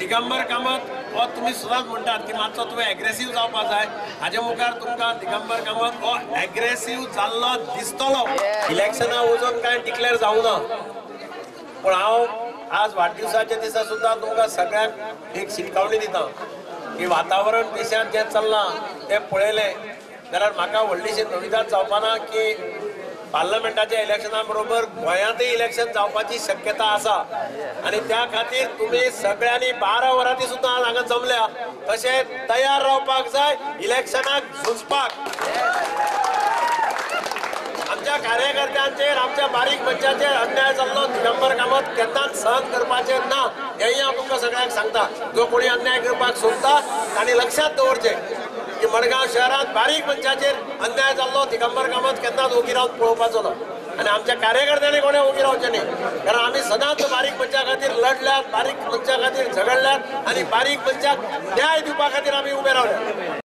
दिगंबर कामत हो तुमी सदांच म्हणटात की मातसो तुवें एग्रेसीव जावपाक जाय, हाजे मुखार तुमकां दिगंबर कामत हो एग्रेसीव जाल्लो दिसतलो. इलेक्शना वचून कांय डिक्लेअर जावना, पूण हांव आज वाडदिवसाच्या दिसा सुद्दां तुमकां सगळ्यांक एक शिटकावणी दिता की वातावरण देशांत जें चल्लां तें पळयलें जाल्यार म्हाका व्हडलीशी नविदाद जावपाना की पार्लमेंटाच्या इलेक्शना बरोबर गोंयांतय इलेक्शन जावपाची शक्यता आसा. आनी त्या खातीर तुमी सगळ्यांनी 12 वरांनी सुद्दां आज हांगा जमल्या, तशें तयार रावपाक जाय इलेक्शनाक झुजपाक. आमच्या कार्यकर्त्यांचेर, आमच्या बारीक मनशांचेर अन्याय जाल्लो दिगंबर कामत केन्नाच सहन करपाचें ना, हेंय हांव तुमकां सगळ्यांक सांगता. जो कोणी अन्याय करपाक सोदता तांणी लक्षांत दवरचें की मडगांव शहरांत बारीक मनशाचेर अन्याय जाल्लो दिगंबर कामत केन्नाच ओगी रावन पळोवपाचो ना. आनी आमच्या कार्यकर्त्यांनी कोणें ओगी रावचें न्ही, कारण आमी सदांच बारीक मनशा खातीर लढल्यात, बारीक मनशा खातीर झगडल्यात आनी बारीक मनशाक न्याय दिवपा खातीर आमी उबे रावल्यात.